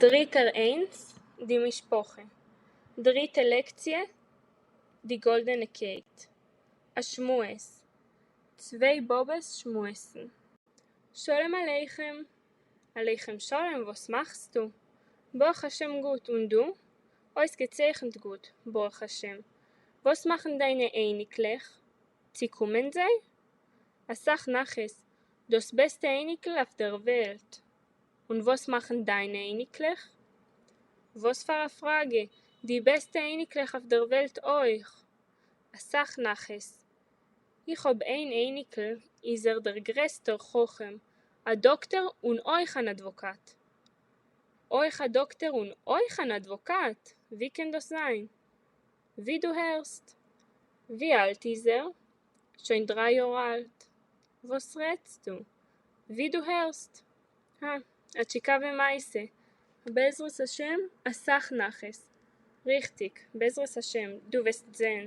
דריטער איינס, די משפּחה. דריטע לעקציע, די גאָלדענע קייט. אַ שמועס. צוויי באָבעס שמועסן. שלום עליכם! עליכם שלום, וואָס מאַכסטו? ברוך השם גוט, און דו? אויסגעצייכנט גוט, ברוך השם. וואָס מאַכן דײַנע אייניקלעך? צי קומען זיי? אַ סך נחת, דאָס בעסטע אייניקל אויף דער וועלט! און וואָס מאַכן דײַנע אייניקלעך? וואָס פֿאַר אַ פֿראַגע, די בעסטע אייניקלעך אויף דער וועלט אויך! אַ סך נחת. איך האָב איין אייניקל, איז ער דער גרעסטער חכם, אַ דאָקטער און אויך אַן אַדוואָקאַט. אויך אַ דאָקטער און אויך אַן אַדוואָקאַט? ווי קען דאָס זײַן? ווי דו הערסט. ווי אַלט איז ער? שוין דרײַ יאָר אַלט. וואָס רעדסטו? ווי דו הערסט. האַ, אַ טשיקאַווע מעשׂה. בעזרת השם, אַ סך נחת. ריכטיק, בעזרת השם, דו וועסט זען.